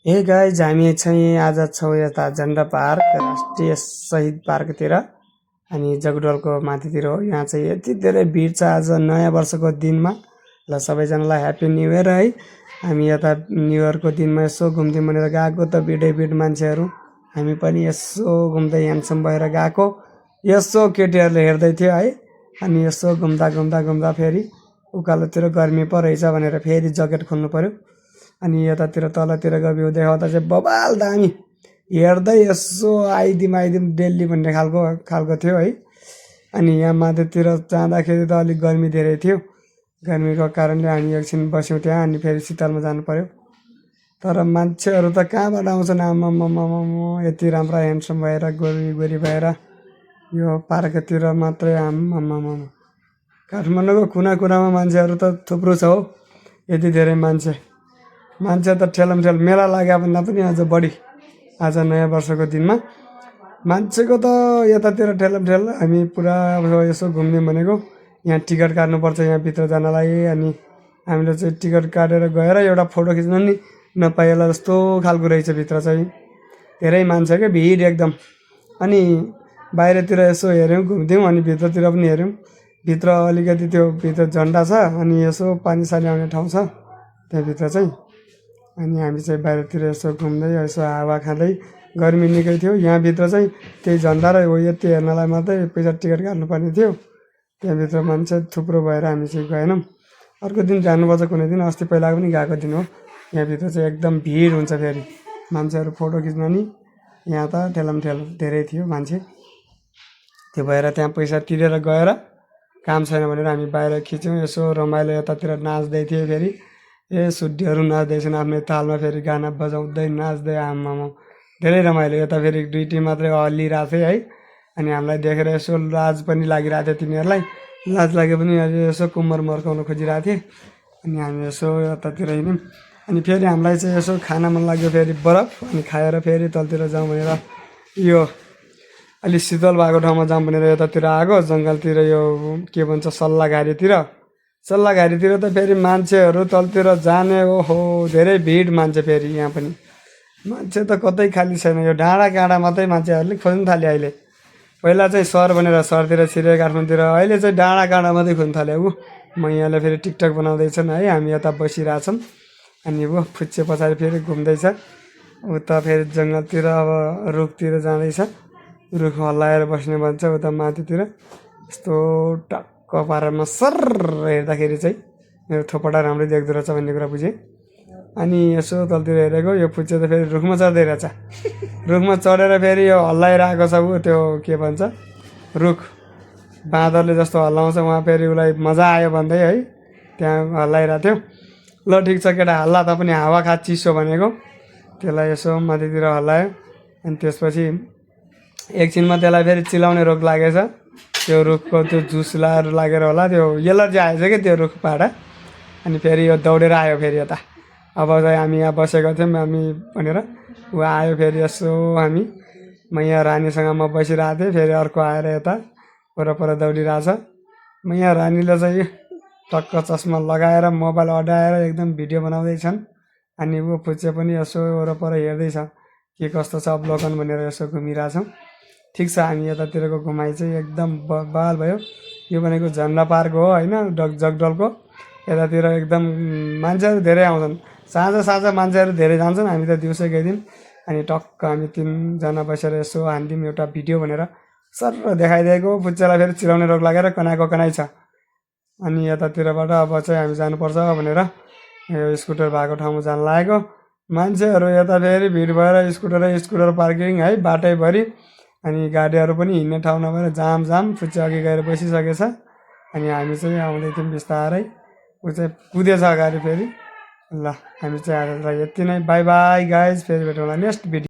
Hey guys हामी चाहिँ आज छौँ यता झन्डा पार्क राष्ट्रिय शहीद पार्कतिर अनि जगडोलको माथितिर हो। यहाँ चाहिँ यति धेरै भिड छ आज नयाँ वर्षको दिनमा। ल सबैजनालाई ह्याप्पी न्यू इयर है। हामी यता न्यू इयरको दिनमा यसो घुम्दै भनेर गएको त भिडै भिड मान्छेहरू। हामी पनि यसो घुम्दै ह्यान्डसम भएर गएको। यसो केटीहरूले हेर्दै थियो है। अनि यसो घुम्दा घुम्दा घुम्दा फेरि उकालोतिर गर्मी परेछ भनेर फेरि ज्याकेट खोल्नु पर्यो। अनि यतातिर तलतिर गयो भ्यू देखाउँदा चाहिँ बबाल दामी हेर्दै यसो आइदिउँ दिल्ली भन्ने खालको थियो है। अनि यहाँ माथितिर जाँदाखेरि त अलिक गर्मी धेरै थियो। गर्मीको कारणले हामी एकछिन बस्यौँ त्यहाँ अनि फेरि शीतलमा जानु पर्यो। तर मान्छेहरू त कहाँबाट आउँछन् आम्मामामा यति राम्रा ह्यान्डसम भएर गोरी भएर यो पार्कतिर मात्रै आम्मामामा। काठमाडौँको कुना कुनामा मान्छेहरू त थुप्रो छ हो। यति धेरै मान्छे त ठेलमठेल मेला लाग्यो भन्दा पनि अझ बढी आज नयाँ वर्षको दिनमा मान्छेको त यतातिर ठेलमठेल। हामी पुरा यसो घुम्ने भनेको यहाँ टिकट काट्नुपर्छ यहाँ भित्र जानलाई। अनि हामीले चाहिँ टिकट काटेर गएर एउटा फोटो खिच्न नि नपाइएला जस्तो खालको रहेछ भित्र चाहिँ। धेरै मान्छे क्या भिड एकदम। अनि बाहिरतिर यसो हेऱ्यौँ घुम्थ्यौँ अनि भित्रतिर पनि हेऱ्यौँ। भित्र अलिकति त्यो भित्र झन्डा छ अनि यसो पानी सानी आउने ठाउँ छ त्यहाँभित्र चाहिँ। अनि हामी चाहिँ बाहिरतिर यसो घुम्दै यसो हावा खाँदै गर्मी निकै थियो। यहाँभित्र चाहिँ त्यही झन्डा र हो यति हेर्नलाई मात्रै पैसा टिकट काट्नुपर्ने थियो। त्यहाँभित्र मान्छे थुप्रो भएर हामी चाहिँ गएनौँ। अर्को दिन जानुपर्छ कुनै दिन। अस्ति पहिला पनि गएको दिन हो। यहाँभित्र चाहिँ एकदम भिड हुन्छ फेरि मान्छेहरू फोटो खिच्न नि। यहाँ त ठेलमठेल धेरै थियो मान्छे। त्यो भएर त्यहाँ पैसा तिरेर गएर काम छैन भनेर हामी बाहिर खिच्यौँ। यसो रमाइलो यतातिर नाच्दै थिएँ फेरि सुड्डीहरू नाच्दैछन् आफ्नै तालमा फेरि गाना बजाउँदै नाच्दै आम्मामा धेरै रमाइलो। यता फेरि दुई टिम मात्रै हल्लिरहेको थिएँ है। अनि हामीलाई देखेर यसो लाज पनि लागिरहेको थियो तिनीहरूलाई। लाज लागे पनि यसो कुम्मर मर्काउन खोजिरहेको थिएँ। अनि हामी यसो यतातिर हिँड्यौँ। अनि फेरि हामीलाई चाहिँ यसो खान मन लाग्यो फेरि बरफ। अनि खाएर फेरि तलतिर जाउँ भनेर यो अलिक शीतल भएको ठाउँमा जाउँ भनेर यतातिर आएको जङ्गलतिर यो के भन्छ सल्लाघारीतिर त फेरि मान्छेहरू तलतिर जाने ओहो धेरै भिड मान्छे। फेरि यहाँ पनि मान्छे त कतै खाली छैन। यो डाँडा काँडा मात्रै मान्छेहरूले खोज्नु थाल्यो अहिले। पहिला चाहिँ सहर भनेर सहरतिर छिरे काठमाडौँतिर, अहिले चाहिँ डाँडा काँडा मात्रै खोज्नु थाल्यो। मैयाले फेरि टिकटक बनाउँदैछन् है। हामी यता बसिरहेछौँ अनि फुच्चे पछाडि फेरि घुम्दैछ। उता फेरि जङ्गलतिर अब रुखतिर जाँदैछ। रुख हल्लाएर बस्ने भन्छ उता माथितिर। यस्तो टक्क पारामा सर हेर्दाखेरि चाहिँ मेरो थोपडा राम्रै देख्दो रहेछ भन्ने कुरा बुझेँ। अनि यसो तलतिर हेरेको यो फुच्चे त फेरि रुखमा चढ्दै रहेछ। रुखमा चढेर फेरि यो हल्लाइरहेको छ त्यो के भन्छ रुख बाँदरले जस्तो हल्लाउँछ। उहाँ फेरि उसलाई मजा आयो भन्दै है त्यहाँ हल्लाइरहेको थियो। ल ठिक छ केटा हल्ला त पनि हावा खा चिसो भनेको। त्यसलाई यसो माथितिर हल्लायो। अनि त्यसपछि एकछिनमा त्यसलाई फेरि चिलाउने रोग लागेछ। त्यो रुखको त्यो झुसलाहरू लागेर होला त्यो एलर्जी आएछ क्या त्यो रुख पाडा। अनि फेरि यो दौडेर आयो फेरि यता। अब चाहिँ हामी यहाँ बसेको थियौँ हामी भनेर ऊ आयो फेरि यसो हामी मैया रानीसँग म बसिरहेको थिएँ। फेरि अर्को आएर यता वरपर दौडिरहेछ। मैया रानीले चाहिँ टक्क चस्मा लगाएर मोबाइल अडाएर एकदम भिडियो बनाउँदैछन्। अनि ऊ फुच्चे पनि यसो वरपर हेर्दैछ के कस्तो छ अवलोकन भनेर यसो घुमिरहेछौँ। ठिक छ हामी यतातिरको घुमाइ चाहिँ एकदम बवाल भयो। यो भनेको झन्डा पार्क हो होइन जगडोलको। यतातिर एकदम मान्छेहरू धेरै आउँछन्। साँझ मान्छेहरू धेरै जान्छन्। हामी त दिउँसै गइदिउँ। अनि टक्क हामी 3 जना बसेर यसो हान्दिउँ एउटा भिडियो भनेर सर देखाइदिएको। फुच्चेलाई फेरि चिलाउने रोग लागेर कनाएको कनाइ छ। अनि यतातिरबाट अब चाहिँ हामी जानुपर्छ भनेर यो स्कुटर भएको ठाउँमा जान लागेको। मान्छेहरू यता फेरि भिड भएर स्कुटर पार्किङ है बाटैभरि। अनि गाडीहरू पनि हिँड्ने ठाउँ नभएर जाम फुच्चे अघि गएर बसिसकेछ। अनि हामी चाहिँ आउँदै थियौँ बिस्तारै। ऊ चाहिँ कुदेछ अगाडि फेरि। ल हामी चाहिँ आजलाई यति नै। By by guys. फेरि भेटौँला नेक्स्ट भिडियो।